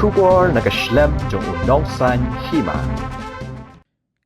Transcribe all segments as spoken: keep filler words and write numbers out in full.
Khubor na ka shlem jong u Nongsaiñ Hima.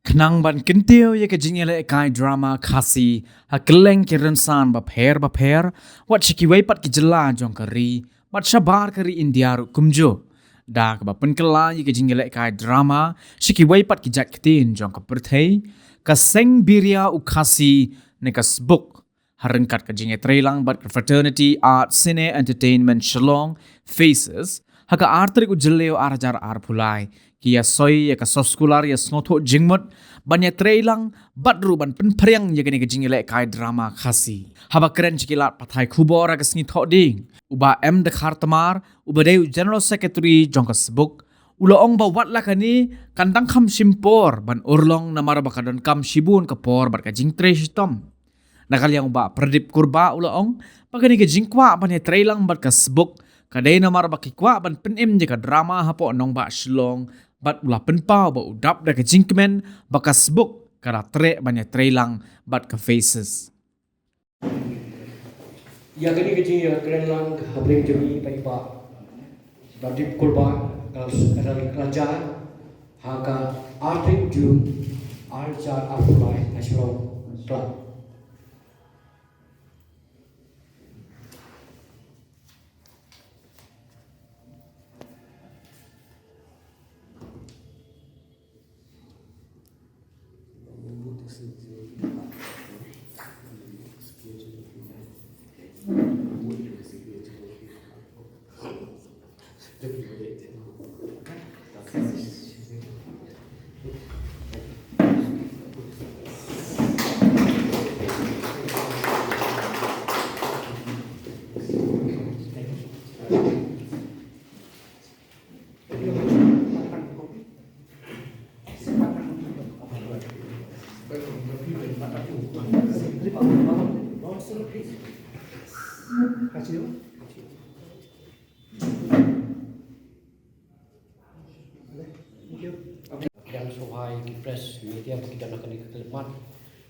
Khnang ban kyntiew ïa ka jingïalehkai drama Khasi ha kylleng ki rynsan bapher bapher, wat sha kiwei pat ki jylla jong ka ri, bad shabar ka ri India ruh kumjuh. Da kaba pynkylla ïa ka jingïalehkai drama sha kiwei pat ki jait ktien jong ka pyrthei, ka Seng Biria u Khasi ne ka SBUK, ha ryngkat ka jingïatreilang bad ka Fraternity Art Cine Entertainment Shillong, Faces, ha ka ar tarik u Jylliew ar hajar arphew lai, ki ïasoi ïa ka soskular ïasngewthuh jingmut ban ïatreilang bad ruh ban pynphriang ïa kane ka jingïalehkai drama Khasi. Haba kren sha ki lad pathai khubor ha ka sngi Thohdieng, u Bah M Dkhar Tmar, uba dei u General Secretary jong ka SBUK, u la ong ba wat la kane kan dang kham shim por ban urlong namar ba ka donkam shibun ka por bad ka jingtrei shitom. Na ka liang u Bah Pradip Kurbah u la ong ba kane ka jingkwah ban ïatreilang bad ka SBUK ka dei namar ba ki kwah ban pynim ïa ka drama hapoh nongbah Shillong, bad u la pynpaw ba u dap da ka jingkmen ba ka SBUK ka la treh ban ïatreilang bad ka Faces. Ïa kane ka jingïakren lang ka hapdeng jong ngi bad i Bah Pradip Kurbah ka la, ka la, ka la jia ha ka ar tarik June ar hajar arphew lai ha Shillong Club. Pdiang sngewbha ïa ki press media ba ki don ha kane ka khyllipmat.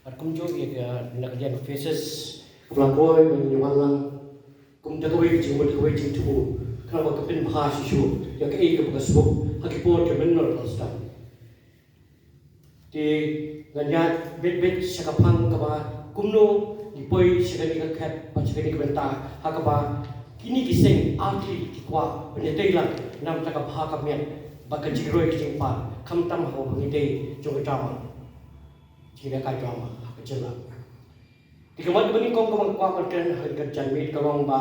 Bad kumjuh ïa ka na ka liang Faces. Khublei ban ïa wan lang kum da kawei ka jingmut, da kawei ka jingthmu, khnang ba ka pynbha shisha ïa kaei kaba ka SBUK ha ki por ki mynnor ka la sdang. Te ngan ïaid bit bit sha ka phang kaba kumno ngi poi sha kane ka khep bad sha kane ka bynta, ha kaba kine ki seng artylli ki kwah ban ïatreilang na ka bynta ka bha ka miat bad ka jingroi ka jingpar, khamtam ha kaba ngi dei jong ka drama, jingïalehkai drama ha ka jylla. Te ka mat kaba nyngkong kaba nga kwah ban kren ha kane ka janmiet ka long ba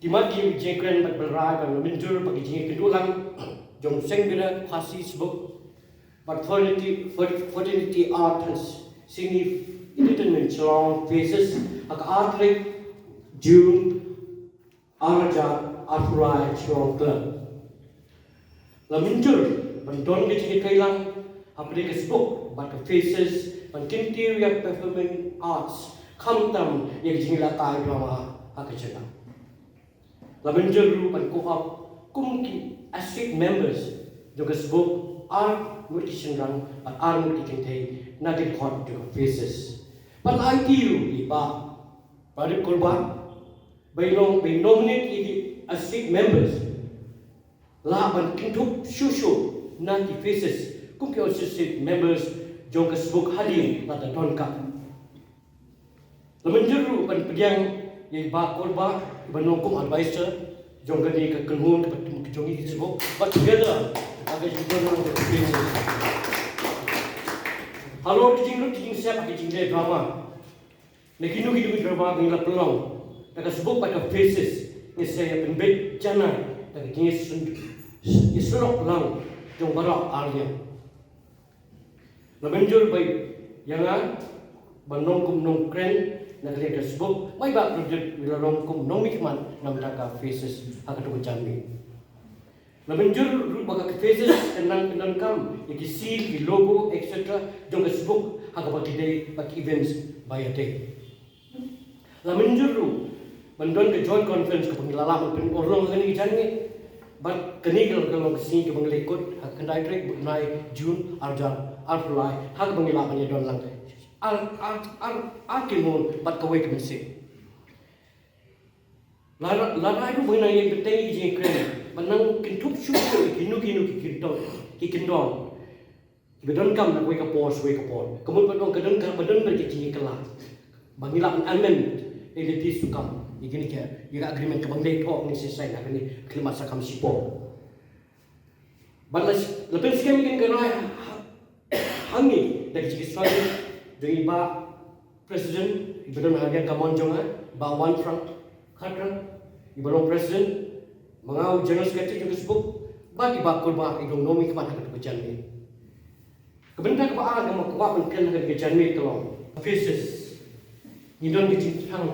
ki mat ki jingkren bad ban rai ban mynjur ba ki jingkynduh lang jong Seng Biria Khasi SBUK bad Fraternity, Fraternity Art and Cine Entertainment Shillong Faces ha ka ar tarik June ar hajar arphew lai Shillong Club. La mynjur ban don ka jingïatreilang hapdeng ka SBUK bad ka Faces ban kyntiew ïa ka performing arts, khamtam ïa ka jingïalehkai drama ha ka jylla. La mynjur ruh ban co-opt kum ki associate members jong ka SBUK ar ngut ki shynrang bad ar ngut ki kynthei na ka dkhot jong ka Faces. Bad la aiti ruh ïa i Bah Pradip Kurbah ba i long, ba i nominate ïa ki associate members. Lah ban kynthup shuh shuh na ki Faces kum ki associate members jong ka SBUK hadien lada donkam. La mynjur ruh ban pdiang ïa i Bah Kurbah iba long kum advisor jong kane ka kynhun kaba tum ka jong ngi ka SBUK, bad together ha ka jingdon lang jong ka Faces. Halor ka jinglut ka jingsep ha ka jingïaleh drama, na kino kino ki drama ba ngi la pynlong da ka SBUK bad ka Faces, ngi sa ïa pynbeit janai da ka jingïasyllok lang jong baroh arliang. La mynjur ba ïa nga ban long kum nongkren na ka liang ka SBUK, ba i Bah Pradip i la long kum nongmihkhmat na ka bynta ka Faces ha kato ka janmiet. La mynjur ruh ba ka Faces kan nang pyndonkam ïa ki seal, ki logo, et cetera jong ka SBUK ha kaba ki dei bad ki events ba ïadei. La mynjur ruh ban don ka joint conference kaba ngi la lah ban pynurlong ha kane ka janmiet. Bad kane ka long ka sngi kaba ngi la kut ha ka khyndai tarik u bnai June ar hajar arphew lai ha kaba ngi lah ban ïadon lang ar, ar, ar, ar kynhun bad kawei ka mynsiem. La, la rai ruh ba ngi nang ïeng bteng ïa ka jingkren Ban nang kynthup shuh shuh ïa kino kino ki kynthoh, ki kyndon kiba donkam na kawei ka por sha kawei ka por. Ka mut ba don, ka don, ka ba don bad ka jingïakylla ba ngi lah ban amend ïa lade shuh kam ïa kine ki, ïa ka agreement kaba ngi dei thoh ngi sa sign ha kane ka khlieh mat sa kam shipor. Bad la, la pynskhem ïa kane ka rai ha, ha, ha ngi da ka jingïasyllok jong i Bah President, iba don ha ka mon jong nga, Bah Wanfrank Khartran, iba long President, ma nga u General Secretary jong ka sbuk, bad i Bah Kurbah, i long nominee khmat ha katu ka janmiet. Ka bynta kaba ar kaba nga kwah ban kren ha katu ka janmiet ka long faces. Ngi don ka jingthrang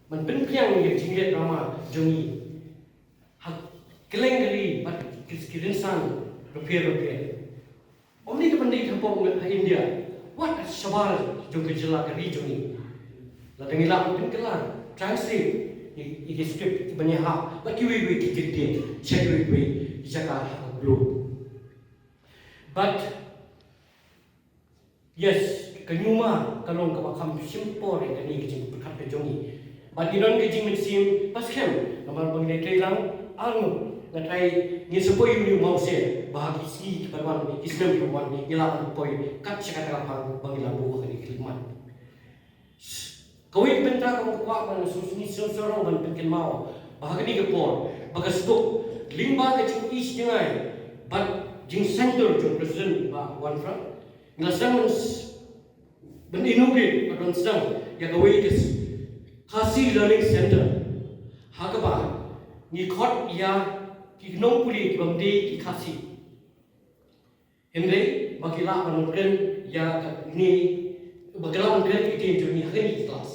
ban pynphriang ïa ka jingïaid drama jong ngi ha kylleng ka ri bad ki, ki rynsan bapher bapher. Ym dei ka ban dei hapoh ha India, wat ha shabar jong ka jylla ka ri jong ngi. Lada ngi lah ban pynkylla, translate ïa, ïa ki script kiban ïahap bad kiwei kiwei ki kyntien sha kiwei kiwei ki jaka ha ka globe. But yes, ka ñiuma ka long kaba kham shim por ïa kane ka jingpyrkhat ka jong ngi. Bad ngi don ka jingmynsiem ba skhem namar ba ngi la trei lang arngut. Nga tharai ngin sa poi ïa une u mawsiang ba ha ki sngi kiban wan, ki snem kiban wan, ngi lah ban poi kat sha kata ka phang ba ngi la buh ha kane ka khlieh mat. Kawei ka bynta kaba nga kwah ban sngewsih sngewsarong ban pynkynmaw ba ha kane ka por ba ka sbuk lyngba ka jingïeit jngai bad jingsaiñdur jong President Bah Wanfrank, ngi la sdang ban s-, ban inaugurate bad ban sdang ïa kawei ka s-, Khasi Learning Center ha kaba ngi khot ïa ki nongpule ki bym dei ki Khasi. Hynrei ba ki lah ban kren ïa kane, ba ki lah ban kren ïa ki ktien jong ngi ha kine ki klas.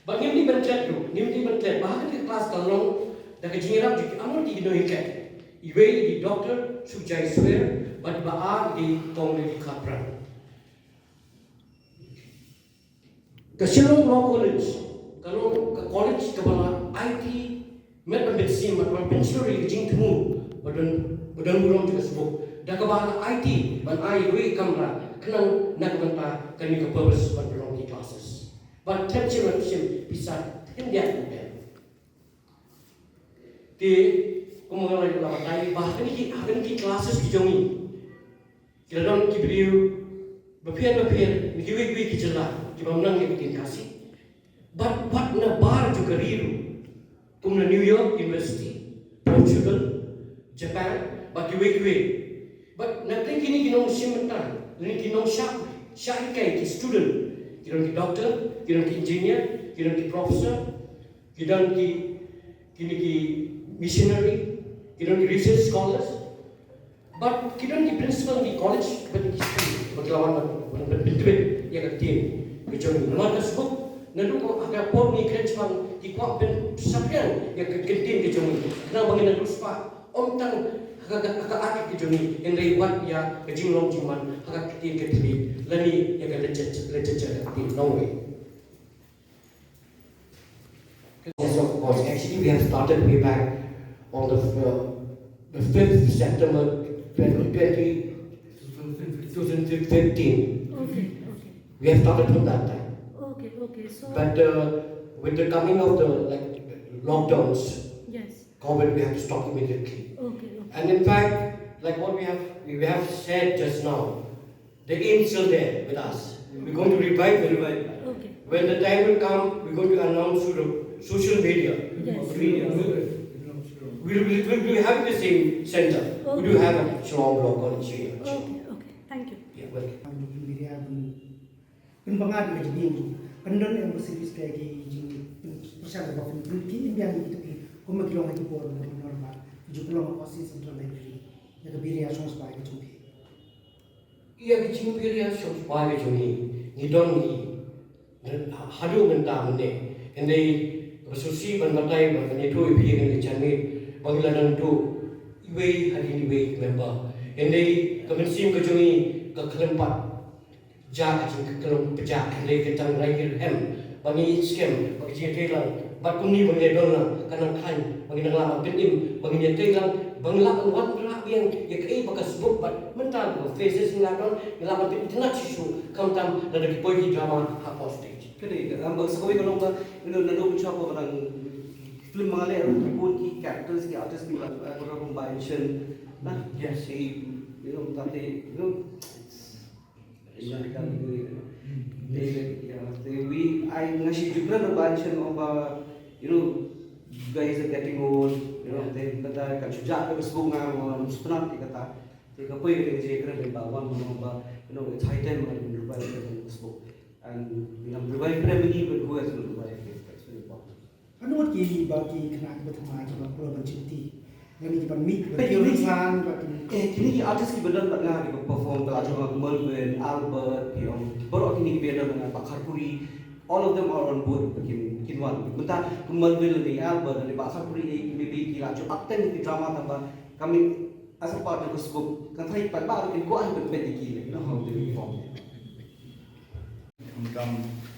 Ba ngim dei ban klet ruh, ngim dei ban klet ba ha kine ki klas ka long da ka jingïarap jong ki arngut ki nonghikai. Iwei i dei Doctor Sujai Swer bad iba ar i dei Kong Lily Kharpran. Ka Shillong Law College ka long ka college kaba la aiti met bad mynsiem bad ban pynshlur ïa ka jingthmu ba don, ba don burom jong ka sbuk, da kaba la aiti ban ai iwei i kamra khnang na ka bynta kane ka purpose ban pynlong ki classes. Bad them shim, them shim pisa khyndiat khyndiat. Te kumba nga la batai ba ha kine ki, ha kine ki classes ki jong ngi ki la don ki briew bapher bapher na kiwei kiwei ki jylla kiba ym nang ïa ka ktien Khasi. Bad wat na bar jong ka ri ruh, kum na New York University, Portugal, Japan bad kiwei kiwei. Bad na kine ki nongshim bynta lane ki nongshah, shah hikai, ki student, ki don ki doctor, ki don ki engineer, ki don ki professor, ki don ki, kine ki missionary, ki don ki research scholars, bad ki don ki principal ki college bad ki school ba ki la wan ban, ban, ban pyntbit ïa ka ktien ka jong ngi. Namar ka sbuk naduh ha ka por ngi kren shaphang ki kwah ban saphriang ïa ka ktien ka jong ngi. Khnang ba ngin ïa riewspah ym tang ha ka, ha ka artylli ka jong ngi, hynrei wat ïa ka jinglong jingman ha ka ktien ka thylliej lane ïa ka literature, literature ka ktien nongwei. Yes, of course. Actually, we have started way back on the, uh, the fifth September twenty twenty, two thousand fifteen. Okay, okay. We have started from that time. Okay, okay. So, but, uh, with the coming of the, like, lockdowns, yes, COVID, we have to stop immediately. Okay, okay. And in fact, like what we have, we have said just now, the aim is still there with us. We're going to revive the revival. Okay. When the time will come, we're going to announce through the social media. Yes. Media. We'll, we'll, we'll be having the same center. We do have a Shillong Law College here. Okay, okay. Thank you. Yeah, welcome. Pynbna ïa ka jingim, pyndon ïa ka service ka, ki jingpyn-, pyrshang ba pyn-, pyn-, pynbiang ïa kito ki, kumba ki long ha ki por ba ki nongbah, ki ju pynlong ha Khasi Central Library, ïa ka biria shong spa ïa ka jong ki. Ïa ka jingbiria shong spa ïa ka jong ngi, ngi don ngi, haduh mynta mynne, hynrei kaba sngewsih ban batai ba ngi ïathuh ïa phi ïa kane ka janmiet ba ngi la dang duh iwei hadien iwei member, hynrei ka mynsiem ka jong ngi ka khlem pat jia ka jingkyrkhu pyrshah, hynrei ka dang rai ki rhem ba ngi skhem ba ka jingïatreilang bad kumne ba ngi don lang ka nang khlaiñ ba ngi nang lah ban pynim, ba ngi ïatreilang ba ngi lah ban wanrah biang ïa kaei ba ka sbuk bad mynta ka faces ngi la don, ngi lah ban pynitynnad shuh shuh khamtam lada ki poi ki drama ha por stage. Kane ka, um, ba sa kawei ka long ba, you know, naduh mynshwa ba ka dang Film ma nga leh ruh ki bun ki characters ki artist ki ba ba ba ba shen na. Yes. Ki, you know, ta te, you know, it's, it's like that, you know. Te, yeah, te wi ai nga shi jukran ba shen ba, you know, you guys are getting old, you know, te kata ka shu ja ka sbuk nga nga spenat ki kata. Te ka poi ka je kren ba wan ba, you know, it's high time ba ka sbuk. And we have revive family, but who has to revive it? That's very important. Ano wat ki ba ki khynnah ki ba thymmai ki ba kloi ban shim ti. Lane ki ban mih ba ki rynsan ba ki. Eh, kine ki artist ki ba don bad nga ki ba perform ka la jong nga, Melvin, Albert, ki ong. Baroh kine ki ba don nga, Bah Kharpuri. All of them are on board ba kin, kin wan. Mynta ka Melvin lane Albert lane Bah Kharpuri, eh, maybe ki la ju acting ki drama tang ba kami as a part of the sbuk. Kan try pat ba kin kwah ban peit ki, you know, how they perform. Khamtam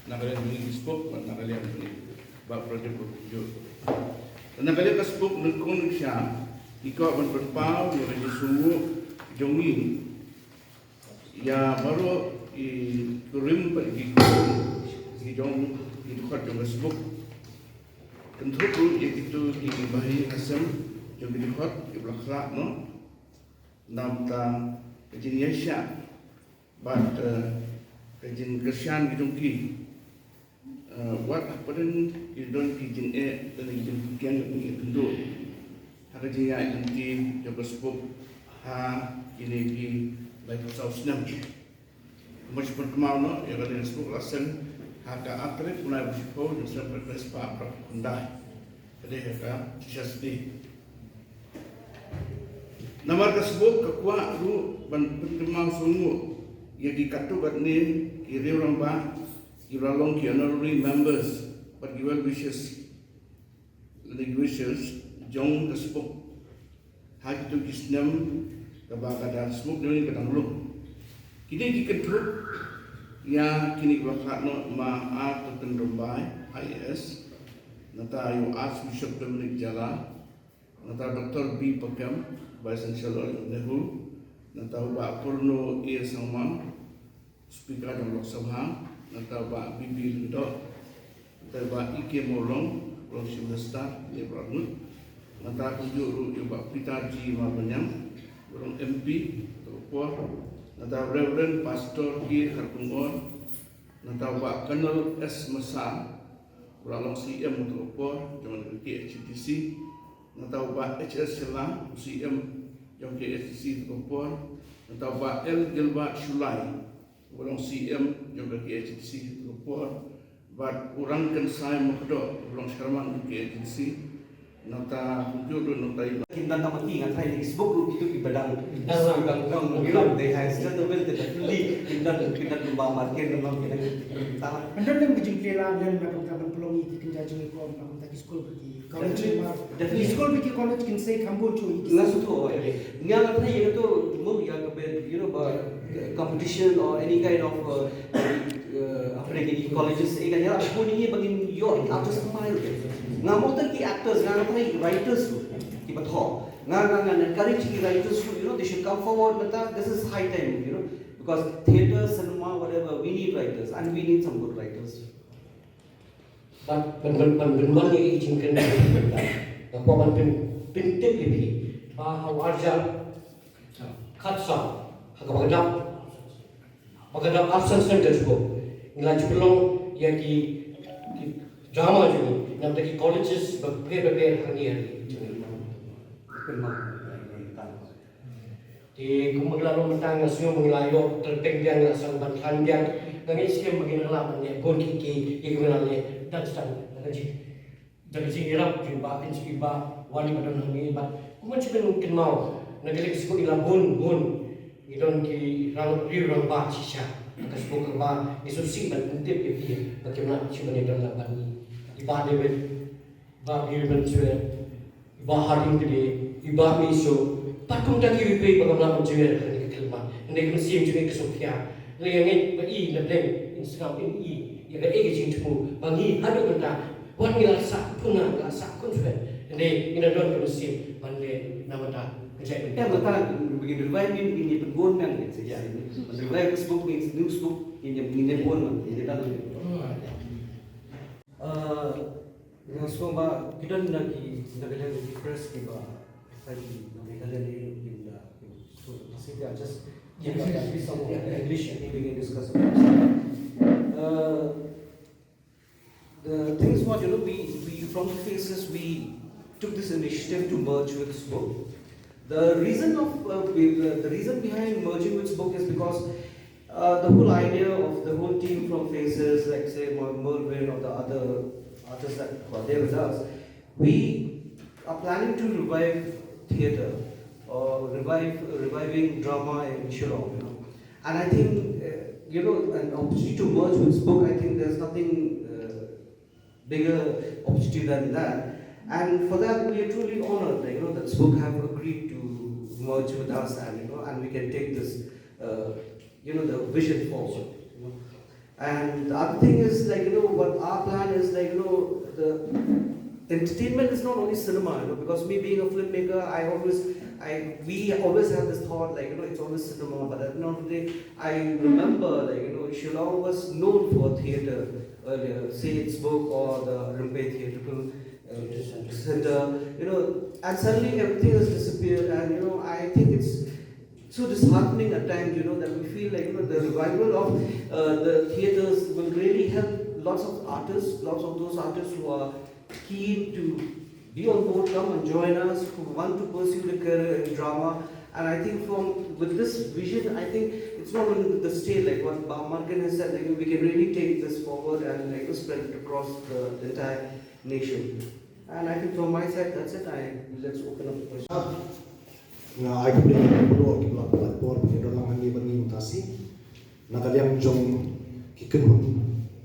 na ka liang jong ngi ki sbuk bad na ka liang jong ngi ba project ba kumjuh. Na ka liang ka sbuk Nyngkong Nyngshia, ngi kwah ban pynpaw ïa ka jingsngewnguh jong ngi ïa baroh ki kurim bad ki khun ki jong ki dkhot jong ka sbuk. Kynthup ruh ïa kito ki bahaïing hasem jong ki dkhot ki ba la khlad noh na ka bynta ka jingïaishah bad, eh, ka jingkyrshan ka jong ki. Eh, wat hapdeng ki don ki jingeh lane ki jingpynkiang jong ki kynduh ha ka jingïaid lynti jong ka sbuk ha kine ki laiphew saw snem. Kumba shu pynkynmaw noh ïa kane ka sbuk la seng ha ka artarik u bnai ba shiphew jong u snem khatkhyndai spah phra phew khyndai. Ka dei ha ka Teachers' Day. Namar ka sbuk ka kwah ruh ban pynkynmaw sngewnguh ïa ki katto katne ki riew rangbah kiba la long ki honorary members bad ki well wishers lane ki wishers jong ka sbuk ha kito ki snem kaba ka da sbuk jong ngi ka dang lum. Kine ki kynthup ïa kine kiba khlad noh: Ma R Totten Rymbai, I A S, nangta ïa u Archbishop Dominic Jala, nangta Doctor B Pakem, Vice Chancellor NEHU, nangta u Bah Purno A Sangma, Speaker jong Lok Sabha, nangta u Bah B B Lyngdoh, nangta u Bah E K Mawlong, u long Chief Minister, ne Bah Ngut, nangta kumjuh ruh ïa u Bah Peter G Marbaniang, u long M P katto ka por, nangta Reverend Pastor K Kharkongor, nangta u Bah Colonel S Massar, u la long C M katto ka por jong ka K H A D C, nangta u Bah H S Shylla, u C M jong ka K H A D C katto ka por, nangta u Bah L Gilbert Shullai, u long C M jong ka K H A D C katto ka por, bad u Rangkynsai Makdoh, u long Chairman jong ka K H A D C, nangta kumjuh ruh nangta ïa ki ba kin don tang ma ki, nga tharai ne ki sbuk ruh kito kiba dang, dang, dang, dang, you know, they have settled well, they definitely kin don, kin don kumba market, you know, kin don, kin don tang. Ynda lem ka jingpynlong lem na ka bynta ban pynlong ïa ki kynja jingïakhun na ka bynta ki skul bad ki college. Definitely. Ki skul bad ki college kin sei kham bun shuh ïa ki. Nga sngewthuh, eh. Nga, nga tharai ïa kato, mo, ïa kaba, you know, ba, uh, competition or any kind of, uh, uh, hapdeng ki colleges, eh, kan ïarap bun ïa ngi ba ngin ïoh artist thymmai ruh. Ngam ong tang ki actors, nga, nga tharai writers ruh kiba thoh. Nga, nga, ngan encourage ki writers ruh, you know, they should come forward. Mynta, this is high time, you know, because theatre, cinema, whatever, we need writers and we need some good writers. Ban, ban, ban, ban, ban, ban ïa ki jingkren, nga kwah ban pyn, pyntip ïa phi ba ha u arhajar khatsaw, ha kaba ka dap, ba ka dap arphew san snem ka jubor, ngi la ju pynlong ïa ki, ki drama jong ngi na bynta ki colleges ba pher ba pher ha ngi ha ri jong ngi. Te kumba ngi la long mynta nga sngew ba ngi la ïoh tyrpeng biang, ngi la sdang ban khlaiñ biang. Nga ngeit skhem ba ngin nang lah ban leh bun kiei kiei ïa kiba ngi la leh da ka jing, da ka jingïarap jong i Bah, i Bah Wani ba don hangne. Bad kumba shu kynmaw, na ka liang ka sbuk ngi la bun bun, ngi don ki rang, riew rangbah shisha ha ka sbuk kaba ngi sngewsih ban pyntip ïa phi ba kim lah shuh ban ïadon lang bad ngi. I Bah David, Bah Bill Mynshuwa, i Bah Harding Tide, i Bah Miso, bad kumta kiwei kiwei ba kam lah ban jynjar ha kane ka khyllipmat. Hynrei ka mynsiem jong ngi ka sngewkhia. Hynrei nga ngeit ba i na Blei in sngap, in ïohi ïa kaei ka jingthmu ba ngi haduh mynta, wat ngi la sah puna, ngi la sah khun shuwa, hynrei ngi la don ka mynsiem ban leh na bynta ka jaitbynriew. Ïa, mynta ngin revive, ngin, ngin ïa pynbun, ngin sa ïa, ngin revive Facebook, ngin sa Facebook, ngin ïa, ngin ïa bun, ngin ïa dang. Uh, Nga sngewbha ki don na ki, na ka liang ki press kiba, kiba na Meghalaya ne, kiba, so, I just, yeah, yeah, some of English, we can discuss about. Uh, the things what, you know, we, we from the faces, we took this initiative to merge with Sbook. The reason of, uh, we, uh, the reason behind merging with Sbook is because uh, the whole idea of the whole team from Faces, like say Mer- Mervyn or the other artists that are there with us, we are planning to revive theatre or revive reviving drama in Shillong. You know, and I think uh, you know an opportunity to merge with Sbook. I think there's nothing uh, bigger opportunity than that. And for that, we are truly honored, like, you know, that Sbook have agreed to merge with us, and you know, and we can take this, uh, you know, the vision forward. You know. And the other thing is, like, you know, what our plan is, like, you know, the entertainment is not only cinema, you know, because me being a filmmaker, I always, I, we always have this thought, like, you know, it's always cinema, but at the end of the day, I remember, like, you know, Shillong was known for theatre earlier, say it's Sbook or the Rympei Theatrical uh, Center, you know, and suddenly everything has disappeared, and you know, I think it's so disheartening at times, you know, that we feel like, you know, the revival of uh, the theaters will really help lots of artists, lots of those artists who are keen to be on board, come and join us, who want to pursue the career in drama. And I think from with this vision, I think it's not only the state, like what Bah Markin has said, like we can really take this forward and like spread it across the entire nation. And I think from my side, that's it. I let's open up the question. Nga ai khublei ïa phi baroh kiba la pynlut por ba phi don lang hangne bad ngi mynta shi. Na ka liang jong ki kynhun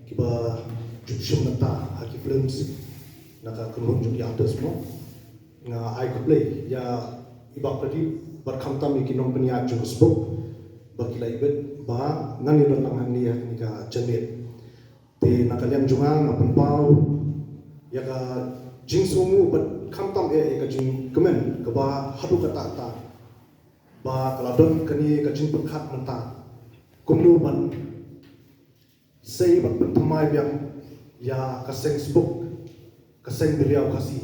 kiba ju shim bynta ha ki films na ka kynhun jong ki artist mo. Nga ai khublei ïa i Bah Pradip bad khamtam ïa ki nongpynïaid jong ka Sbook ba ki la ibit ba ngan ïa don lang hangne ha kane ka janmiet. Te na ka liang jong nga nga pynpaw ïa ka jingsngewnguh bad khamtam eh ïa ka jingkmen kaba haduh katta katta ba ka la don kane ka jingpyrkhat mynta kumno ban sei bad pynthymmai biang ïa ka seng Sbook, ka seng Duriaw Khasi,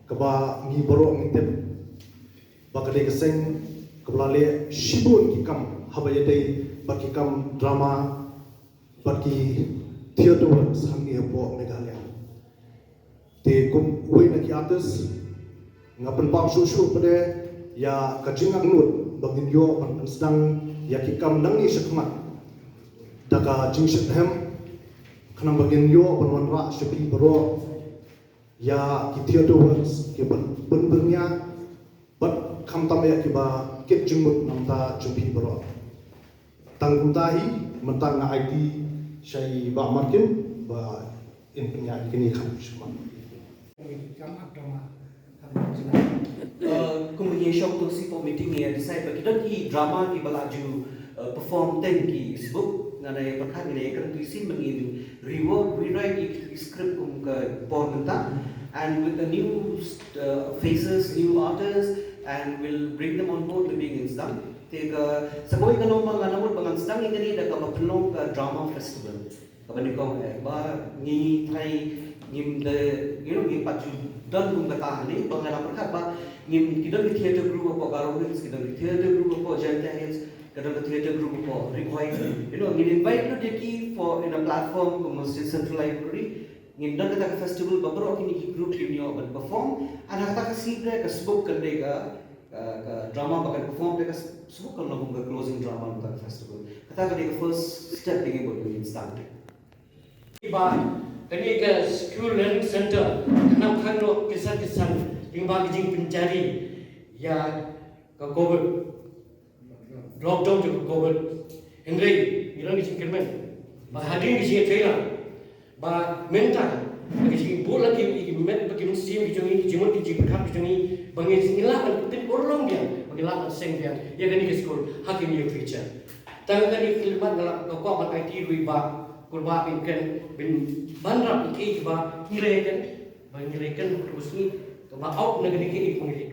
kaba ngi baroh ngi tip ba ka dei ka seng kaba la leh shibun ki kam haba ïadei bad ki kam drama bad ki theatre works hangne hapoh Meghalaya. Te kum uwei na ki artist nga pynpaw shuh shuh pat ïa ka jingangnud ba ngin ïoh ban pynsdang ïa ki kam nangne shakhmat da ka jingshitrhem khnang ba ngin ïoh ban wanrah sha phi baroh ïa ki theatre works ki ban pynbyrngia bad khamtam ïa kiba kit jingmut na ka bynta jong phi baroh. Tang kumta hi mynta nga aiti sha i Bah Markin ba in pynïaid kine ki kam shakhmat. Kam ap drama ha Bneng Jylla. Uh, kum ba ngi shong tu shi por meeting ngi decide ba ki don ki drama kiba la ju uh, perform teng ki Sbook, ngan ïa pyrkhat ngan ïa kren tu shisien ba ngin rewrite, rewrite ïa ki script kum ka por mynta, and with the new uh, faces, new artists, and we'll bring them on board maybe ngin sdang. Te ka sa kawei ka long ba ngan ong ba ngan sdang ïa kane da kaba pynlong ka drama festival. Kaba nyngkong eh ba ngi trai ngim da, you know, ngi pat ju don kum kata hangne ba nga la pyrkhat ba ngim, ki don ki theatre group hapoh Garo Hills, ki don ki theatre group hapoh Jaintia Hills, ka don ka theatre group hapoh Ri Bhoi. You know, ngin invite lut ïa ki for in a platform kum Central Library. Ngin don kata ka festival ba baroh kine ki group kin ïoh ban perform. And ha kata ka sngi ka Sbook kan dei ka, ka, ka drama ba kan perform, te ka Sbook kan long kum ka closing drama na kata ka festival. Kata ka dei ka first step ba ngi bud ngin start. Ba kane ka School Learning Center kan nang khang noh kisan kisan lyngba ka jingpynjari ïa ka Covid, lockdown jong ka Covid. Hynrei ngi don ka jingkyrmen ba hadien ka jingïatreilang ba mynta ka jingbuh lang ki, ki met bad ki mynsiem ki jong ngi, ki jingmut ki jingpyrkhat ki jong ngi, ba ngi, ngi lah ban pynurlong biang, ba ngi lah ban seng biang ïa kane ka skul ha kine ki future. Tang kane ka khyllipmat nga lah, nga kwah ban aiti ruh ïa i Bah Kurbah ban kren, ban wanrah ïa kiei kiba ngi la ïakren, ba ngi la ïakren ha kane ka sngi, kaba out na kane kaei kaba ngi la